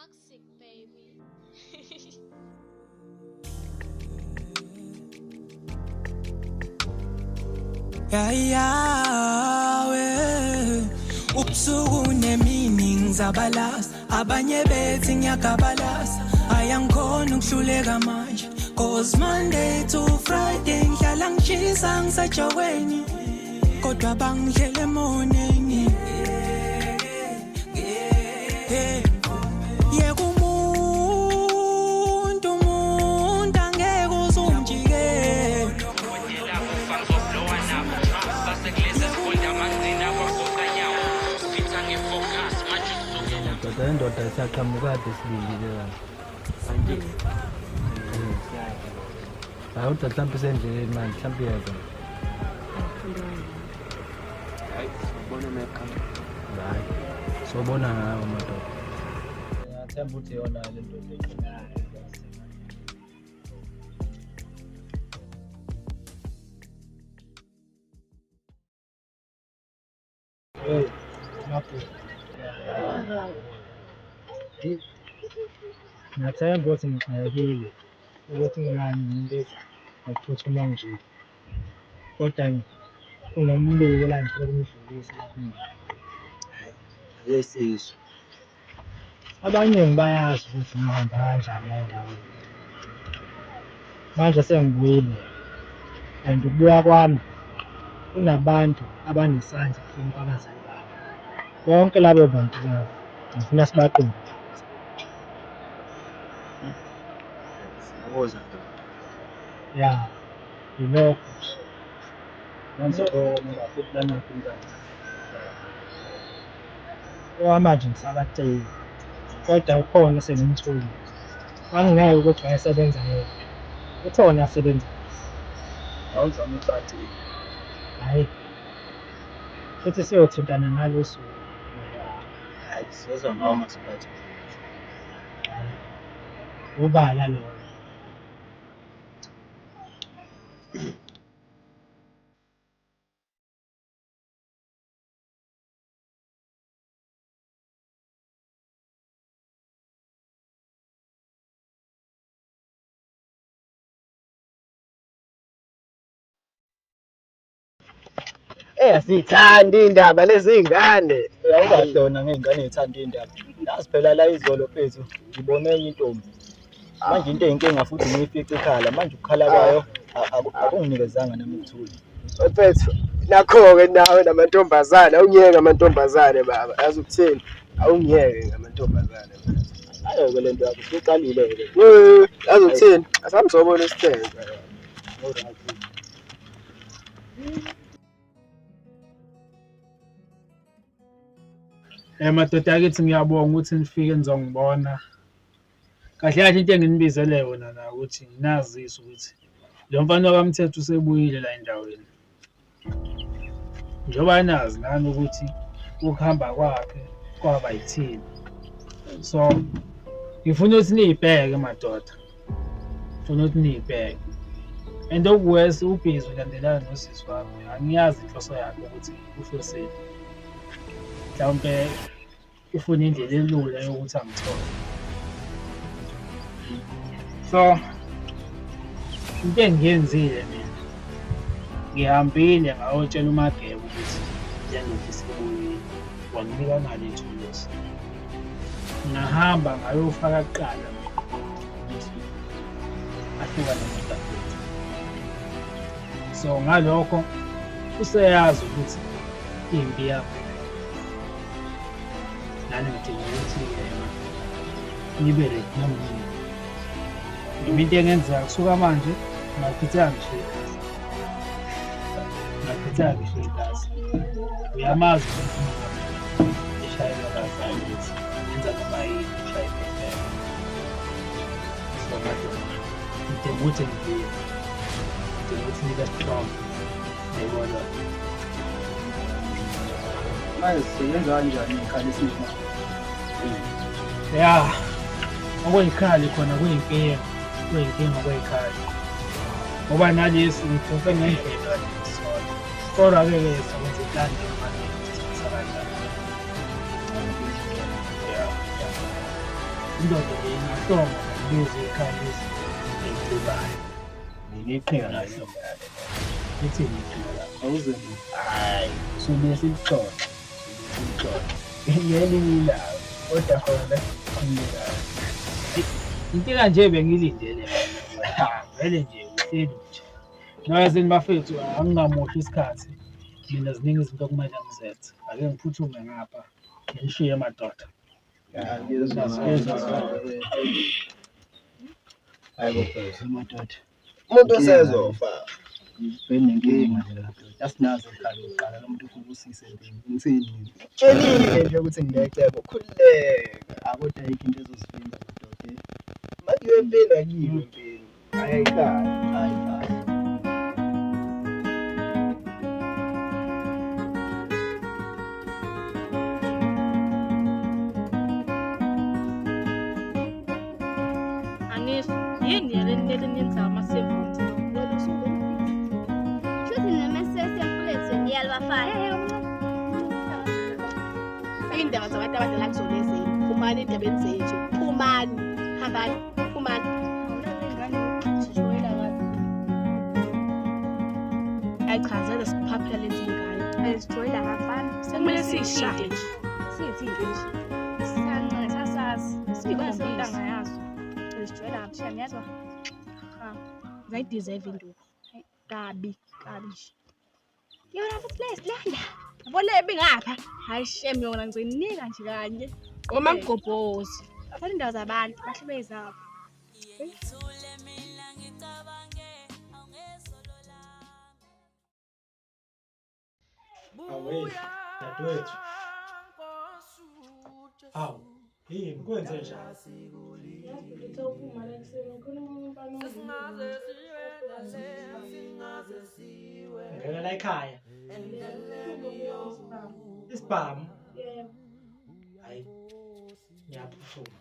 Toxic baby. Yayawe ubusuku nemini ngizabalasa abanye bethi ngiyagabalasa ayangikhona ukuhluleka manje cause Monday to Friday ngihlala ngishisa ngisejokweni kodwa bangidlela emoneni yeka umuntu umuntu angeke uzumjikele Madoda indoda isaqhamukade sibili la. Hayi kodwa mhlawumbe isendleleni manje mhlawumbe iyeza. Hayi, ubona mekhamba. Hayi. Sobona ngawo madoda. Ngiyathemba ukuthi iyona le ndoda ekhona. Hey, lapho. Ngiyathemba ukuthi ngixakekile ukuthi ngani ngimbiza ngokuphuthuma nje. Kodwa kunombiko la ngifuna ukumdlulisa kumina. Yesizwe. Abaningi bayazi ukuthi ngihamba kanjani la endaweni. Manje sengibuyile and ukubuya kwami kunabantu abanesandla ekufeni kwabazali bami. Bonke labo bantu labo ngifuna sibaqonde. Siyakuzwa ndoda. Ya, yilokho nje. Ngizobonga futhi lanaphi ingane. Okwamanje ngisabacela kodwa ukhona esengimtholile. Kwangingeke ukuthi wayesebenza yedwa. Ukhona asebenza Awuzame ucacile. Hhayi. Futhi siyothintana ngalo suku. Hayi, sizozwa ngawo masiphatha. Ubala loyo. Eh asithandi indaba lezi ngane. Awukahlona ngey'ngane ey'thanda iy'ndaba. Yazi phela la izolo mfethu ngibone enye intombi. Manje into eyinkinga futhi ngiyifice ikhala. Manje ukukhala kwayo akunginikezanga nami ukuthula. Mfethu nakho-ke nawe namantombazane awungiyeke amantombazane baba yazi ukuthini awungiyeke ngamantombazane. Ayo-ke le nto yakho usuqalile-ke. Yazi ukuthini asambe sobona isithembu. Alright. Madoda akithi ngiyabonga ukuthi nifike nizongibona. Kahle kahle into enginibizele yona la ukuthi nginazise ukuthi lo mfana wakaMthetho usebuyile la endaweni. Njengoba nazi nani ukuthi ukuhamba kwakhe kwaba yithini. So ngifuna ukuthi niyibheke madoda. Ngifuna ukuthi niyibheke. And okuwesi ubhizi ulandelana nosisi wami. Angiyazi inhloso yakhe ukuthi uhloseni. Mhlawumpe ufuna indlela elula yokuthi angithole. So into engiyenzile mina ngihambile ngayotshela uMageba ukuthi le ndoda isibuyile, wanginika nalo ithuluzi. Ngahamba ngayofaka kuqala ukuthi ahlukane nodadewethu. So ngalokho useyazi ukuthi impi yakho nani ngidinga ukuthi-ke ngibe ready noma yini. Noma into engenzeka kusuka manje ngachitheka ngisho igazi. Ngachitheka ngisho igazi. Uyamazi ukuthi eshayelwa abazali ukuthi yenza noma yini ushaye ibhebhe. So madoda ngidinga ukuthi ngibuye. Ngidinga ukuthi nibe strong. Yayibona. Manje sisebenza kanjani iy'khali esinjenga? Ya, okweyikhali khona kuyinkinga, kuyinkinga okweyikhali. Ngoba nalesi ngiphufe ngendlela sona. Kodwa-ke ke sokwenza intando manje sithatha kanjani. Ya, ya. Indoda nje ingahloma lezi ikhaya lezi ey'cibayo. Ngineqhinga nayo. Lithini iqhinga lakho? Awuze hayi, sobe silixoxa. Silixoxa. Ngelinye ilanga kodwa khona khululeka. Into kanje bengilindele mina. Vele nje uhleli nje. Nowazini bafethu angingamoshi isikhathi. Mina ziningi izinto okumele ngizenze. Ake ngiphuthume ngapha. Ngishiye madoda. Hayi bo mfethu madoda. Umuntu osezofa. Benenkinga nje la madoda. Asinazo ikhalo kuqala lo muntu ufuna usise empini. Ngithini mina? Tshelile nje ukuthi nginecebo, khululeka. Ah, kodwa ayikho into ezosivimba madoda. Manje empini akiyo empini. Hayi ayikhali. Hayi hayi. Anisho, yini le nenza amasevutha? Shuthi nemesese yalabafana. Iy'ndaba zabantu abadala kuzona ezenu. Phumani ey'ndabeni zethu. Phumani. Hambani. Phumani. Ayi cha, zele siphaphela lezi ngane. Ayizijwayela ngafana. Sekumele siyishinte nje. Siyithinte nje. Sisancane sasazi. Siyikhombise. Siyintanga yazo. Ayizijwayela ngapha ngiyazwa. Ha. Zayideserve induku. Kabi, kabi nje. Yona futhi lesi landa. Yabo le ebingapha. Hayi shem yona ngizoyinika nje kanye. Omamgobhozi. Bathatha indawo zabantu, bahlube izabo. Awe, dadewethu. Hawu, yini kwenze njani? Ngena la ekhaya. Isibhamu. Hayi. Ngiyaphuthuma.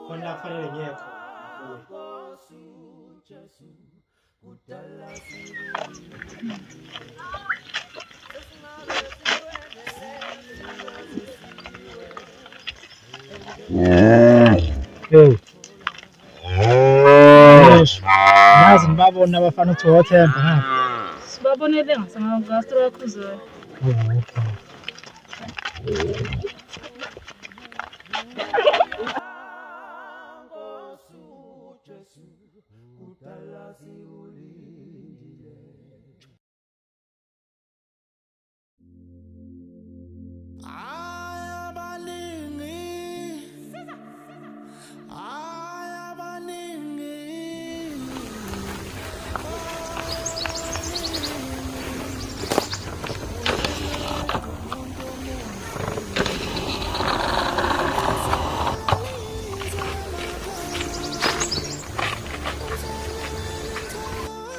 Khona la kufanele ngiye khona. Hey. Eish. Nazi ngibabona abafana uthi wothemba ngapha. Sibabonele ngasemagastro wakhuzayo. Oh, okay.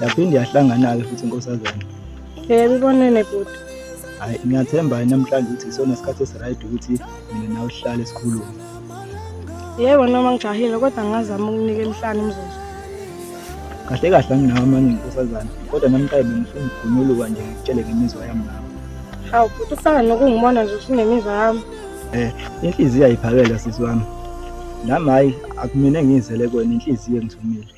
Yaphinde yahlangana-ke futhi inkosazana. Yebo, ibonene bhuti. Hhayi, ngiyathemba namhlanje ukuthi isona sikhathi esiraydi ukuthi mina nawe sihlale sikhulume. Yebo, noma ngijahile kodwa ngingazama ukunika emihlanu imizuzu. Kahle kahle anginawo amaningi nkosazana, kodwa namhlanje bengifuna ukugonyuluka nje ngikutshele ngemizwa yami nawe. Hawu bhuti, ufana nokungibona nje usunemizwa yami. Inhliziyo ayiphakela sisi wami. Nami hhayi akumina engiyizele kuwena, inhliziyo engithumile.